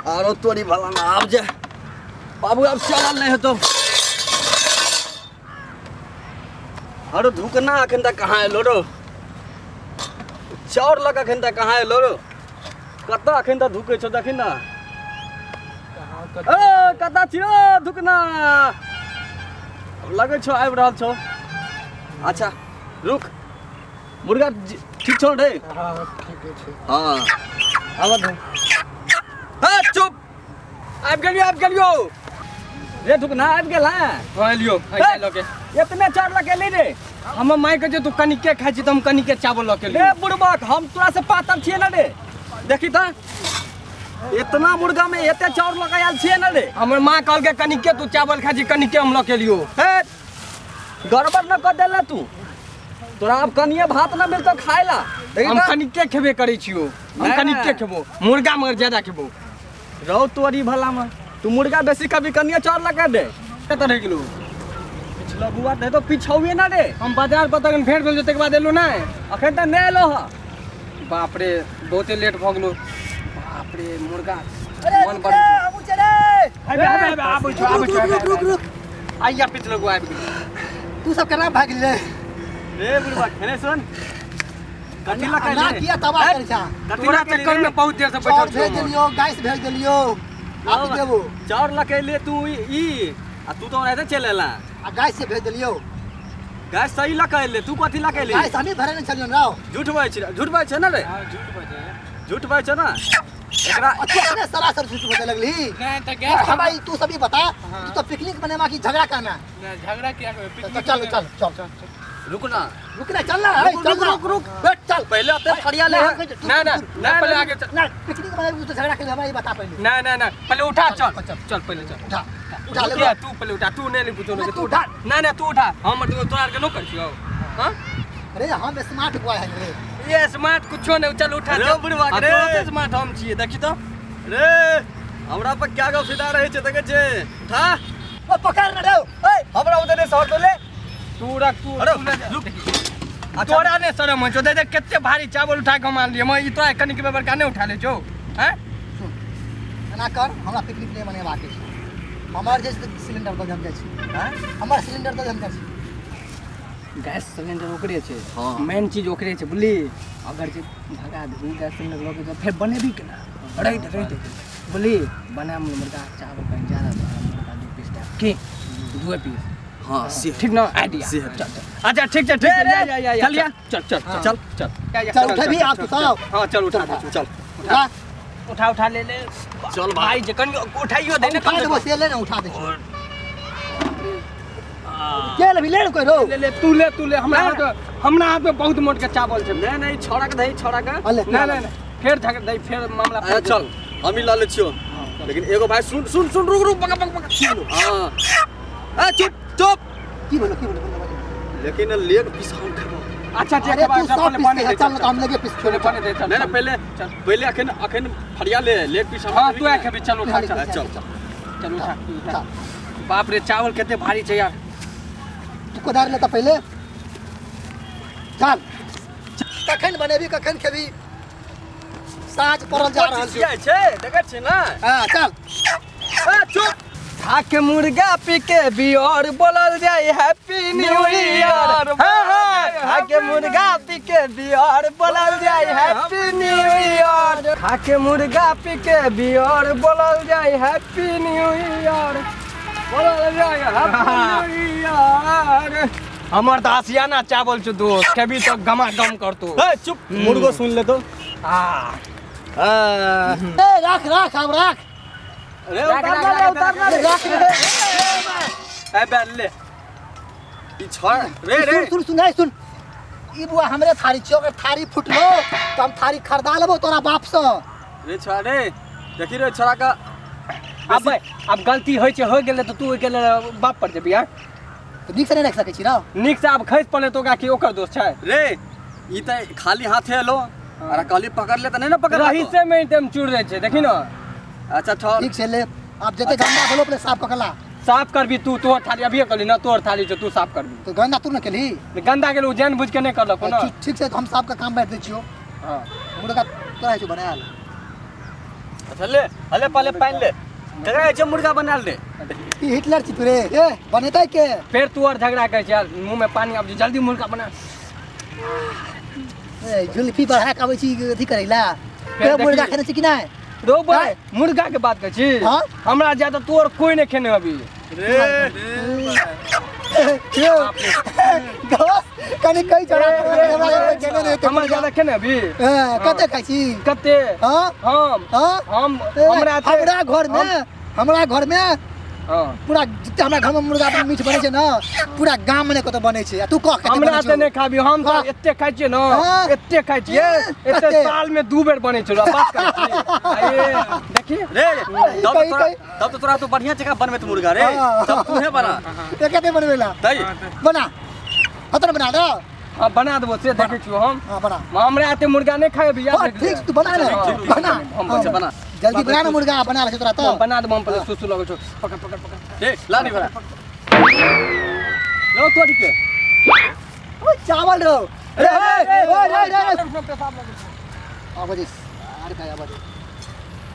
आरो तोरी भला ना आब जे बाबू आब चलल नहि हेतौ। आरो धुकना अखन तक कहाँ एलो रो? चाउर लग अखन तक कहाँ एलो रो? कतऽ अखन तक धुकै छौ देखी ना। ए कतऽ छियो धुकना? लगै छौ आबि रहल छौ। अच्छा रुक, मुर्गा ठीक छौ रे? हाँ ठीके छै। हाँ आबऽ दे। हे चुप, आबि गेलियो आबि गेलियो रे धुकना आबि गेल। हैं हाँ एलियो। हे, लऽ के एतने चाउर लऽ के एली रे? हमर माय कहै छै तू कनिके खाइ छी तऽ हम कनिके चावल लऽ के रे एलियो। बुड़बक, हम तोरा से पातर छियै ना रे? देखी तऽ इतना मुर्गा में एते चाउर लऽ के आयल छियै ना रे? हमर माँ कहलकै कनिके तू चावल खाइ छी, कनिके हम लऽ के एलियो। हे गड़बड़ न कर देला तू, तोरा आब कनिए भात न मिलतो खाए ला। देखी हम तऽ? कनिके खेबे करै छियो, हम नहि, कनिके नहि। खेबो मुर्गा, मगर ज्यादा खेबो। रौ तोरी भला में तू मुर्गा बेसी कभी कनिए चाउर लगा दे। कतऽ रहि गेलौ? पिछला बुआ दे तो पिछौए ना रे। हम बाजार पर तखन भेंट भेल, तकर बाद एलहुँ नहि? अखन तऽ नहि एलो हँ। बाप रे, बहुते लेट भऽ गेलो। बाप रे, मुर्गा अरे मन रुक बड़ रे, हमहूँ चले। आबे आबे आबे, आबै छौ आबै रुक छौ। रुक रुक रुक। आइया पिछलो गो आबि गेल। तू सब केना भागि गेलै? रे बुढ़वा खेने सुन, कथी लऽ के ना एले? किया तबाह करै छा? कथी तोरा लऽ के चक्कर एले? में बहुत देर से चाउर बैठल भेज छियौ। देलियो, गैस भेज देलियो, आब की देबो? चाउर लऽ के एले तू ई आ तू तो ओनाहिते चलि एला। आ गैस से भेज देलियो। गैस सही लऽ के एले, तू कथी लऽ के एली? गैस हमही भरे ने छलियन राव। झूठ बाजै छी, झूठ बाजै छै ना रे? झूठ बाजै छै ना एकरा? आ तू अपने सरासर झूठ बोले लगली। नहीं तो गैस हमरा ई तू सब ई बता, तू तो पिकनिक मनेमा की झगड़ा करना? नहीं, झगड़ा क्या करबे? तो चल चल चल चल। रुक ना। रुक ना, चल ना, हे, रुक, चल रुक, ना। रुक, रुक। बैठ चल। पहले अते फरिया ले। ना, तू- ना ना तू- ना, पहले आगे चल। ना पिकनिक मनेबी तो झगड़ा कर, हमरा ई बता पहले। ना ना ना, पहले उठा, चल चल। चल पहले चल। उठा उठा ले। किया तू पहले उठा, तू नहीं पूछो। ना, तू तू उठा। उठा। ना ना, तू उठा, हम तोरा आर के नौकर छियौ। हां अरे हम स्मार्ट बॉय है रे। ये स्मार्ट कुछो नहीं, चल उठा। रे चल। बुढ़वा आ, रे। तोरा से स्मार्ट हम छियै, देखी तो। रे हमरा पर क्या गो सीधा रहै छै देखै छै? उठा। ओ पकड़ ना रे। ए हमरा उधर नहीं शहर तो ले। तू रख तू। अरे तू ले जा। रुक। अच्छा तोरा ने शरम होइ छौ? देख देख कते भारी चावल उठा के हम आनलियै, मैं ई तोरा कनिक बड़का नहि उठा ले छौ? हैं सुन, एना कर, हमरा पिकनिक नहि मनेबाक अछि। हमर जे सिलेंडर दऽ दे, हम जाइ छी। हैं? हमर सिलेंडर दऽ दे, हम जाइ छी। गैस सिलेंडर ओकरे छै। हाँ। मेन चीज ओकरे छै, बुझली? अगर जे भगा देबही गैस सिलेंडर लऽ के तऽ फेर बनेबही केना? रहि दे रहि दे, बुझली? बना मुर्गा चावल कनि ज्यादा बना, मुर्गा दू पीस दए की दूए पीस। हाँ से ठीक ना आइडिया? से चल चल, अच्छा ठीक छै ठीक छै, जा जा जा। चल या। चल चल चल। चल चल उठेबही आब तू सब? हाँ चल, उठा दे। चल। उठा। उठा उठा ले ले। चल भाई। भाई जे कनि उठाइयो दे ने। उठा देबो से, ले ना, उठा दे छी। के लेबही? ले ने कोइ रौ। ले ले तू, ले तू ले, हमरा हाथ हमरा हाथ में बहुत मोट के चावल छै। नहीं नहीं, छोड़ा के दही, छोड़ा के। अले ना ना ना, फेर झगड़ दे, फेर मामला। अरे चल, हम ही ला ले छियो। लेकिन एगो भाई सुन सुन सुन, रुक रुक, पकड़ पकड़ पकड़। हाँ ए चुप चुप। की बोलो की बोलो बोलो, बोलो। लेकिन लेग पीस हम खेबो। अच्छा ठीक अरे है। तू सब पीस के चल ना, तो हम लगे पीस पहले छोड़े। बने दे, चल। नहीं नहीं, पहले चल। पहले अखन अखन फरिया ले, लेग पीस हम हाँ खेबी तू कि आ नहीं? खेबी, चल उठा चल। चल। चल उठा उठा। उठा। बाप रे, चावल कते भारी छै यार। तू कोदार लेता पहिले, चल। कखन बनेबी, कखन खेबी? साँझ पड़ल जा रहल छै। छै छै देखै छी ना? हाँ चल। ए चुप। खाके मुर्गा पी के बियर बोलल जाय हैप्पी न्यू ईयर। हाँ हाँ, खाके मुर्गा पी के बियर बोलल जाय हैप्पी न्यू ईयर। खाके मुर्गा पी के बियर बोलल जाय हैप्पी न्यू ईयर, बोलल जाय हैप्पी न्यू ईयर। हमर तऽ आसियाना चावल छौ दोस्त, खेबी तऽ गमा गम करतो। ए चुप, मुर्गो सुन ले तो। आ आ, ए राख राख, आब राख। रे उतार ना रे, उतार ना ए, रे। राख रे। ए बैल ले ई छोड़ रे रे। सुन सुन सुन, ए, सुन, ई बुआ हमरे थारी छियो, अगर थारी फुटलो तो हम थारी खरीदा लेबो तोरा बाप से। रे छोड़ा रे, देखी रे छोड़ा का। अब अब गलती होइ छै, हो गेलै तऽ तू ओहिके लेल बाप पर जेबी? आँ तो नीक से नहीं रख सकै छी ना? नीक से आब खसि पड़लै तऽ ओकरा की ओकर दोष छै? रे ई त खाली हाथे एलो, अरे कहली पकड़ ले त नहीं ना पकड़। रहीसे में एकदम चूर दै छै, देखी ना। अच्छा ठहर। ठीक छै ले, आब जते गंदा भेलो पहिले साफ कऽ के ला। साफ करबी तू? तोहर थाली अभिये कहली ना, तोहर थाली छौ, तू साफ करबी। तो गंदा तू न केलही? गंदा गेल, ओ जान बुझ के नहि करलक ना। ठीक छै, हम साफ के काम बांटि दै छियौ। हाँ। मुर्गा तोरा होइ छौ बनायल? अच्छा ले अले पहले पानि ले ककरा छै मुर्गा बनाल रे। ई हिटलर छी तू रे। ए बनेतै के? फेर तू और झगड़ा करै छै यार, मुँह में पानी आब जल्दी मुर्गा बना। ए जुल्फी बढ़ा के आबै छी अथी करै ला। फेर मुर्गा देखी। खेने छी कि नहि? रो भाई मुर्गा के बात करै छी। हाँ? हमरा ज्यादा तू और कोई नहीं खेने अभी। रे यौ दोस्त कनि कहि चढ़ा हमरा खेने नहि हेतै। हमरा ज्यादा खेने अभी। ए, कते खाइ छी? कते? हाँ? हम हाँ? हम ए, हमरा ते- हमरा घर में, हमरा घर में हाँ। पूरा जिते हमरा घर में मुर्गा अपन मीट बनै छै ने, पूरा गाम में नहि कतौ बनै छै। आ तू कह कते हमरा बनै ते छौ? नहि खाबी, हम हाँ। तऽ एते खाइ छियै ने, हाँ। एते खाइ छियै, ए, एते कते? साल में 2 बेर बनै छै, बात करै छी। आ ये देखी रे तब कही, तोरा कही। तब तो तोरा तो बढ़िया जगह बनबे त मुर्गा रे। हाँ। तब तूहे बना। ए, कते बनबेला? तई बना। हतन बना दो। हाँ बना देबो से देखै छियौ हम। हाँ बना। हमरा एते मुर्गा नहि खाइ अभी, याद हाँ, रख ठीक तू बना ले। ठीक, ठीक, बना। हम हाँ, अच्छा, बना। जल्दी बना ना मुर्गा, बना ले तोरा तो। हम बना देबो, हम पहिले सुसु लगै छौ। पकड़ पकड़ पकड़। रे ला नी बना। लो तोरी के। ओ चावल रो। रे रे रे रे रे। आवाज आर का आवाज।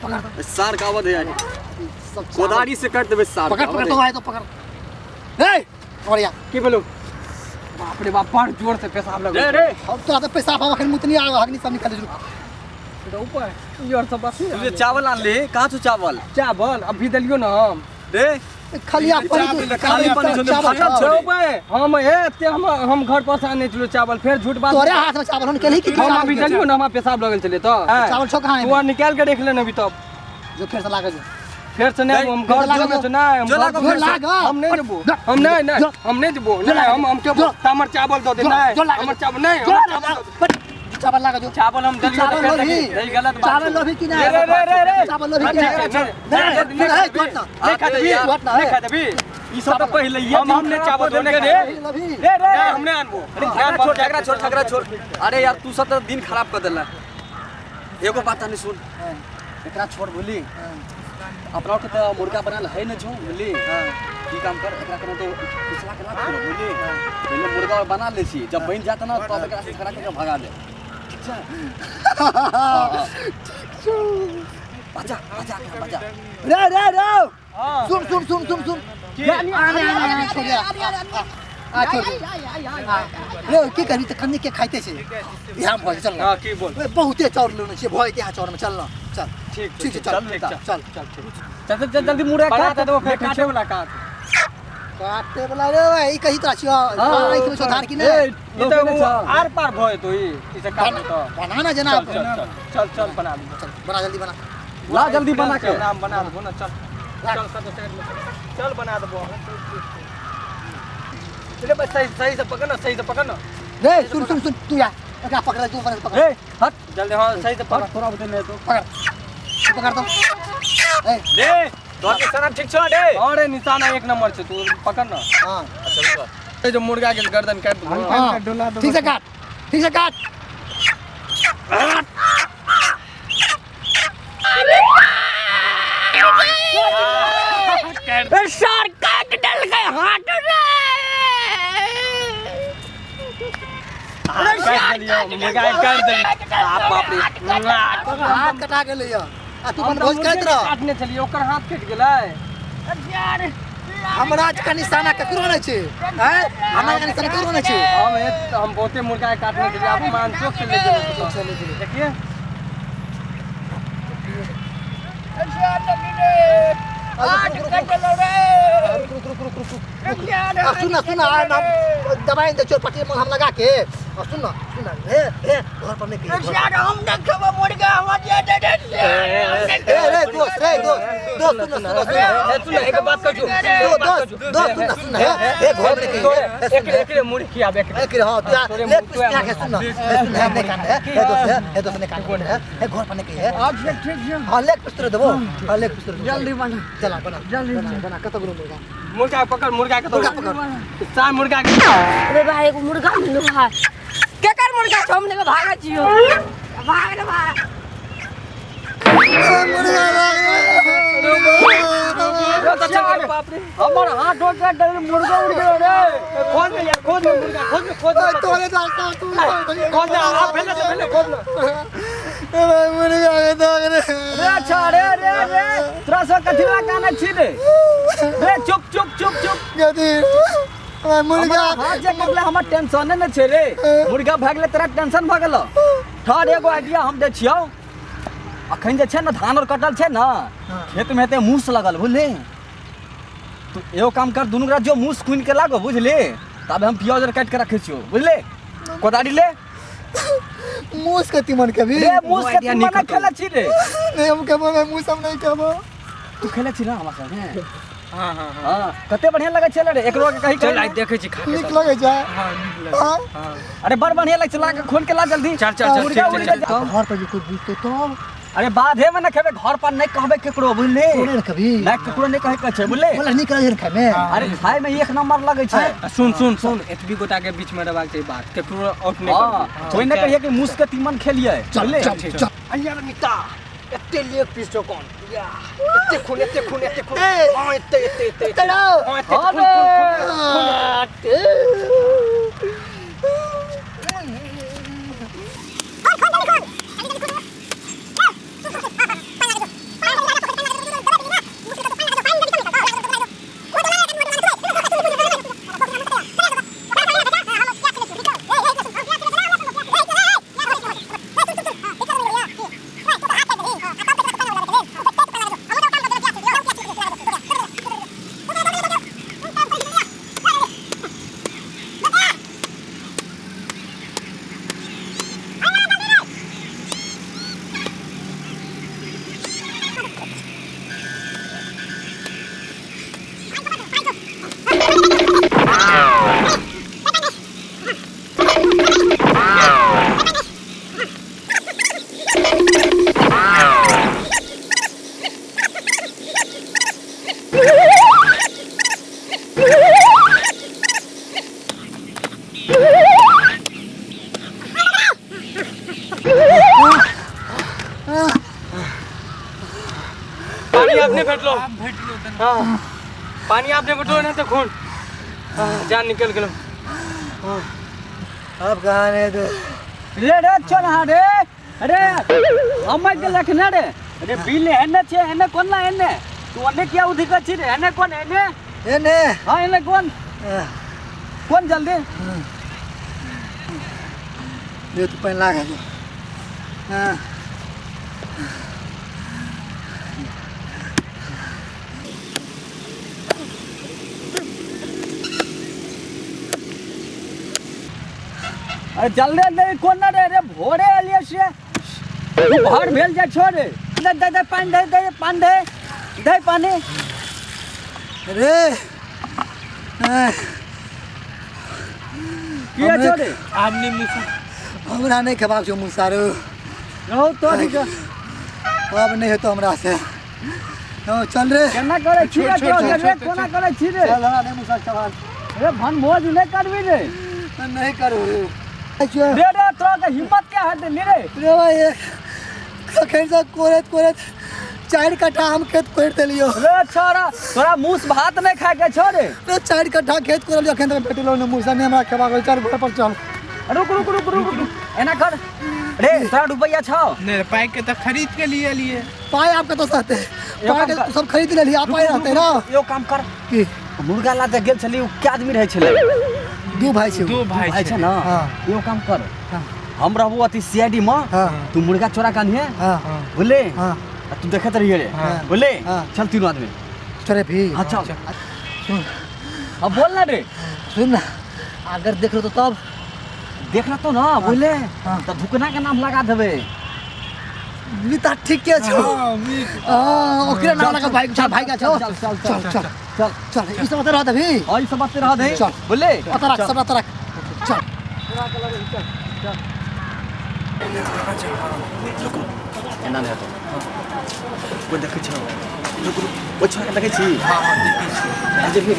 पकड़ सार का आवाज है यार। सब चावल। कोदारी से काट देबे सार। पकड़ पकड़ तो आए तो पकड़। ए बढ़िया। की बोलू? बाप रे बाप, बड़ जोर से पेशाब लगै रे छै। रे हम तो आदत पेशाब अखन मुतनी आ अग्नि सब निकाल दे। ऊपर ई और सब बात तू जे चावल आनली कहाँ छौ चावल? चावल अभी देलियो ना हम। रे खलिया पानी खाली पानी छौ, चावल फाटल छौ। रौ बे, हम एते हम घर पर से आने छलियो चावल, फेर झूठ बात। तोरे हाथ में चावल हम केलही की? हम अभी देलियो ना, हमरा पेशाब लगल छलै तऽ। चावल छौ कहाँ? तू निकाल के देख ले ना अभी तब। जो फेर से लागल जो। फेर से नहीं, हम घर लागल जो जो। नहीं, हम जो घर लागल जो फेर से। लागल। हम नहीं देबो, हम नहीं नहीं जो। हम नहीं देबो, जो नहीं लागल। हम के जो। हमर चावल दऽ दे। जो, नहीं जो लागल। हमर चावल नहीं, जो हमर लागल। चावल दऽ दे। चावल लागल जो। चावल हम देलियो चावल तऽ फेर लोभी। देखी, ई गलत बात चावल छौ। लोभी कि नहीं? रे रे रे रे। चावल लोभी कि ठीक नहीं? छै, नहीं, नहीं, नहीं, नहीं, नहीं, नहीं खा देबी, यार। नहीं खा देबी। ई सब तो पहिले ही हम नहीं चावल दो नहीं रे। खाबी। लोभी। रे रे हम नहीं आनबो। अरे झगड़ा छोड़, झगड़ा छोड़, झगड़ा छोड़। अरे यार तू सब तो दिन खराब कर देला। एगो बात नहीं सुन, एकरा छोड़ बोली। अपना के तो मुर्गा बनाल है न छो बोली। की काम कर एकरा कोनो तो पिछला के ना छोड़ बोली। पहले मुर्गा और बना ले छी, जब बन जात ना तब एकरा से झगड़ा के भगा ले। ठीक छै? हां ठीक छौ। बजा बजा एकरा बजा। रे रे रे। हां सुन सुन सुन सुन सुन। की? आने आने आने छोड़ आ छोड़। रे की करबी तऽ कनि के खाइते छै। इहाँ भऽ जेतै, चल ना। हां की बोल? ओए, बहुते चाउर लेने छियै, भऽ जेतै यहाँ चाउर में, चल ना, चल। ठीक ठीक छै, चल चल, चल चल चल ठीक। चल चल जल्दी मुर्गा बना काट दे देबो फेर काटे वाला काट। काटे वाला रे भाई, ई कही तोरा छियौ, हाँ। आँखि में छौ धार कि ए नहि? ई तऽ ओ आर पार भऽ जेतौ, ई से काट तो। बना ना जेना। चल चल चल चल चल बना दे। चल बना जल्दी बना। ला जल्दी बना के। नाम बना देबो ना, चल राख। चल सब साइड में चल, चल बना देबो। रे बस सही सही से पकड़ ना, सही से पकड़ ना। रे सुन सुन सुन तू या एकरा पकड़, तू पकड़ पकड़ रे हट जल्दी, हां सही से पकड़। थोड़ा बते नहीं तो पकड़ तू पकड़ तो। ए रे तोर के सना ठीक छौ रे? अरे निशाना एक नंबर छै, तू पकड़ ना। हां अच्छा रुक। ये जो मुर्गा के गर्दन काट देबो। हाँ, ठीक से काट, ठीक से काट। सर काट डल गए हाथ रे। काट देलियो मुर्गा के, काट देलियो। बाप बाप रे। हाथ कटा गेलै या आ तू हम अपन भोज मुर्गे करैत के रह। काटने छलियै, ओकर हाथ कटि गेलै। हमरा जकाँ निशाना ककरो नहि छै। हैं, हमरा जकाँ निशाना ककरो नहि छै। हम बहुते मुर्गा के काटने छलियै, आब मान चौक से ले गेलै। चौक से ले गेलै। देखिए रुक रुक रुक रुक रुक रुक। आ सुन ना, सुन ना, आ ना, दवाई दे चोर पट्टी में हम लगा के। आ सुन ना, सुन ना, हे हे घर पर नहीं कहिए, घर पर। हम नहीं खेबो मुर्गा, हम दे दे दे। ए रे दोस्त, रे दोस्त, दोस्त सुन ना, सुन ना, सुन ना। ए सुन, एक बात कहै छु। दोस्त दोस्त दोस्त सुन ना, सुन ना, हे हे घर में नहीं कहिए, हे सुन एकरे एकरे मुर्गी खियाबे। एक हाँ तू यार तोरे ले मुँह कुछ क्या के सुन ना, हे सुन, हे नहीं कान है, हे दोस्त, हे हे दोस्त नहीं कान है, हे घर पर नहीं कहिए। अच्छा ठीक छै। हाँ लेग पीस तोरे देबो, हाँ लेग पीस तोरे देबो। जल्दी बना। चला बना जल्दी बना बना। कत गुरु मुर्गा? मुर्गा पकड़, मुर्गा के मुर्गा पकड़। चार मुर्गा के। अरे भाई एगो मुर्गा मिलू है, केकर मुर्गा छौ? हम लेके भागै छियौ, भाग रे भाग। बाप रे, हमर हाथ ढोल के डर मुर्गा उड़ गेलो रे। खोज ले यार, खोज ले मुर्गा, खोज ले, खोज ले। तोरे दास्ता तू खोज ले, आ पहले से पहले खोज ले। मुर्गा के दाग रे। रे अच्छा, रे रे रे, तोरा सब कथी ला काने छी रे? रे चुप चुप चुप चुप। कथी मुर्गा? हाथ जे कटले हमर टेंशने ने छे रे। मुर्गा भागले तोरा टेंशन भ गेलो। ठहर, एगो आइडिया हम दै छियौ। अखन जे छै ने धान और कटल छै ने, खेत में हेतै मूस लगल, बुझली? तू एगो काम कर, दुनू गोरा जो मूस खुनि के लागो, बुझली? तब हम प्याज और काटि के रखै छियौ, बुझली? कोदारी ले। मूस के तीमन कभी रे मूस के आइडिया तीमन नहीं नहि खेले छी रे? नहीं, हम कहबो मैं मूस हम नहीं कहबो। तू खेले छी ना हमरा संगे? हाँ हाँ हाँ। हाँ, कते बढ़िया लगै छलै रे, एकरो के कही। चल, कही। आइ देखै छी खा के। नीक लगै छै। हाँ, नीक लगै। हाँ? हाँ। अरे बड़ बढ़िया लगै छै, ला के खोल के ला जल्दी। चल चल चल। मुर्गा चल उड़ चल। गेल। घर पर जे कोई बुझतो तब? अरे बाधे में न खेबे, घर पर नहीं कहबे केकरो, बुझली? तोरे ने कभी नहीं, केकरो नहीं कहे के छै, बुझली? बोला नीक लगै छै खाय में? अरे खाय में एक नंबर लगै छै। आ, सुन सुन सुन, एतबी गोटा के बीच में रहबाक चाही बात, केकरो आउट नहीं हाँ, करबी। कोई नहीं कहिए कि मूस के तीमन खेलिए। चल। बुझली? चल चल। अय्या मिता, एते लेग पीस छौ कोन या, एते खून, एते खून, एते खून। ए! हाँ, एते एते एते एते। चलो। हाँ, एते हाँ खून खून खून। पानी आपने भेटलो? हाँ, पानी आपने भेटलो ना तो खून, हाँ, जान निकल गेलो। अब कहाँ नहीं तो रे रे चल, हाँ रे रे, हम के लखने रे रे बिल एने छे, एने कोन ला एने तू ओने किया उधि के छी रे? एने कोन एने? एने। हाँ, एने कोन कोन, जल्दी। ये तो पानि लागल। हाँ। अरे जल्दी जल्दी कोन ना रे रे, भोरे एलिए से दुपहर भेल जाइ छो रे। दे दे दे पानि, दे दे पानि, दे दे पानि। रे हाँ, किया छो रे? आमने मुसा। हमरा नहीं खेबाक छौ मुसारू। रहो तो ठीक। अब नहीं हेतौ हमरा से। हाँ, चल रे। केना करे छी रे? छोड़, रे छोड़, कोना करे छी रे? चल, हमरा नहीं मुसा चबाल। रे भन भोज नहीं करबी रे? नहीं करू रे। रे रे, तोरा के हिम्मत क्या है देली रे? रे भाई, कखन से कोरैत कोरैत 4 कट्ठा हम खेत कोरि देलियो। रे छोरा, तोरा मूस भात नहीं खाए के छो रे? रे 4 कट्ठा खेत कोरलियो, अखन तक भेटलो नहि मुसा, नहि हमरा खेबाक होय। चल, घर पर चल। रुक रुक रुक रुक रुक, एना कर रे, तोरा रुपैया छौ? नहीं, पाई के तो खरीद के लिए लिए। पाइ आब कतऽ से रहतै? एगो पाइ काम कर। के सब खरीद लेलियै, आब पाइ रहतै ना? एगो काम कर। की? मुर्गा ला जे गेल छली, उ के आदमी रहै छलै? दू भाई छै उ। दू भाई। भाई छै ना? हाँ। एगो काम कर। हाँ। हम रहबो अथी सीआईडी में। हाँ। तू मुर्गा चोरा के आनिहे। हाँ। बुझले? हाँ। आ तू देखैत रहिए रे। हाँ। बुझले? हाँ। चल, तीनों आदमी। चले भी। हाँ, चल। सुन। अब बोल ना रे। सुन ना, अगर देख लो तो तब? देख तो ना, बुझले? हाँ। तऽ धुकना के नाम लगा देबै। मिता ठीक के छौ। हाँ, ओकरे नाम लगा। भाई चल, भाई का छौ। चल चल। चल चल। चल। चल, ई सब ओतऽ रहत अभी। हाँ, ई सब बात रह दे। चल। बुझले? ओतऽ रख सब, ओतऽ रख, चल। एना नहि हेतौ। कोइ देखै छौ? रुक रुक, ओहि छोराके देखै छी? हाँ हाँ, देखै छी। जेबही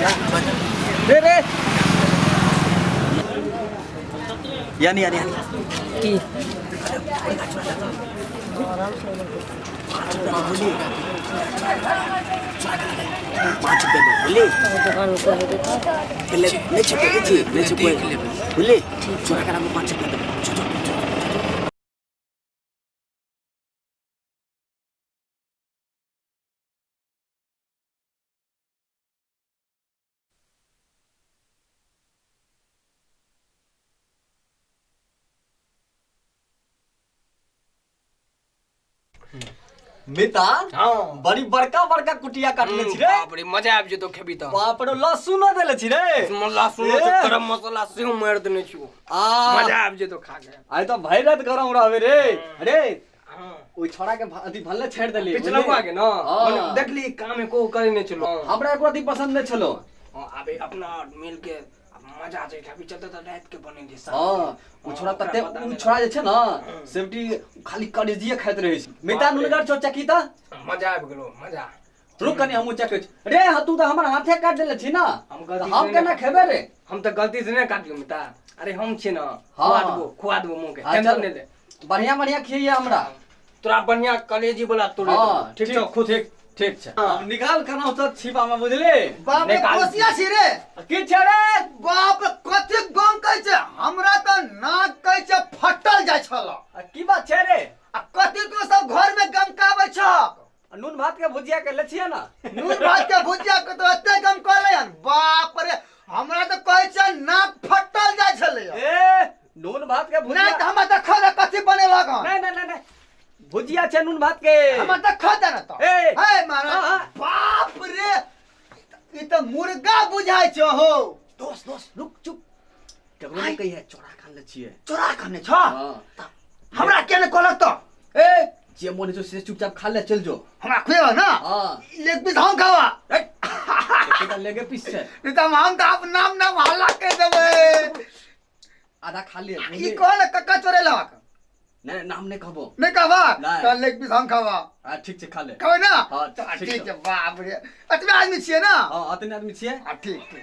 रे रे यानी यानी यानी। की? ₹5 दे, बुझली? दुकान में कोई हेतै तऽ? पहिले नहि छै, देखै छी नहि छै कोइ, बुझली? चोरा के लाबू, ₹5 देबै। चल चल। मिता हां बड़ी बड़का बड़का कुटिया काटले छी रे। बाप रे मजा आबि जेतो खेबी त। बाप रे लहसुन देले छी रे। लहसुन ए। गरम मसाला सेहो मारि देने छियो। आ मजा आबि जेतो खा के। आइ त भरि रात गरम रहबे रे। अरे हां ओइ छोड़ा के अथी भल्ले छेड़ देली। पिछला के न हाँ। मने देखली काम एको करे नै छलो। हमरा एको अथी पसंद नै छलो। हां आबे अपना मिल के मजा आ जाए अभी चलते त रात के बनेली सब। हां उ छोड़ा तते उ छोड़ा जे छै न सेफ्टी खाली करेजिए खाइत रहै छै। मिता नुनगर छौ चकी त मजा आबि गेलो मजा। रुक कनी हमहूँ चखै छी रे। तू त हमर हाथे काट देले छी न। हम गलती हम से केना नहि खेबे रे? हम त गलती से नहीं काटलियो मिता। अरे हम छी न हाँ। खुआ देबो खुआ देबो मुँह के हाँ, टेंशन चल। नहीं ले। बढ़िया बढ़िया खियैया हमरा। तोरा बढ़िया कलेजी वाला तोड़े हाँ, देबो। ठीक छौ खुद ठीक ठीक छै। हाँ। अब निकाल खाना सब छिपा में बुझले। बाप रे निकाल। कोसिया छी रे। की छै रे? बाप रे कथी गम कहै छै हमरा त नाक कहै छै फटल जाइ छल। आ की बात छै रे? आ कथी तू सब घर में गमकाबै छह? आ नून भात के भुजिया के ले छियै ना? नून भात के भुजिया के तो एते गम कहले हन। बाप रे हमरा त कहै छै नाक फटल जाइ छलै। ए नून भात के भुजिया नहीं त हमरा देखो रे कथी बनेलक हन। नहीं नहीं नहीं भुजिया छै नून भात के। हमरा देखो दे न त। ए हे महाराज हाँ, हाँ। बाप रे ई त मुर्गा बुझाइ छै हो। दोस्त दोस्त रुक चुप केकरो नहीं कहिए चोरा खा ले छियै। चोरा खाने छ? हां हमरा के ने कहलक त? ए जे मन छौ से चुपचाप खा ले चल जो। हमरा खुएबा ना? हां लेग पीस हम खावा। एकेटा लेगे पीस छै। नहीं त हम त आप नाम नाम हल्ला कर देबै। आधा खा ले। ई कहल कक्का चोरेलक? नहीं नाम नहीं कहबो। नहीं कहबा? नहीं। त लेग पीस हम खावा। हां ठीक छै खा ले। कहबै ना? हां ठीक छै। बाप रे एतबे आदमी छियै ना? हां अतने आदमी छियै। हां ठीक ठीक।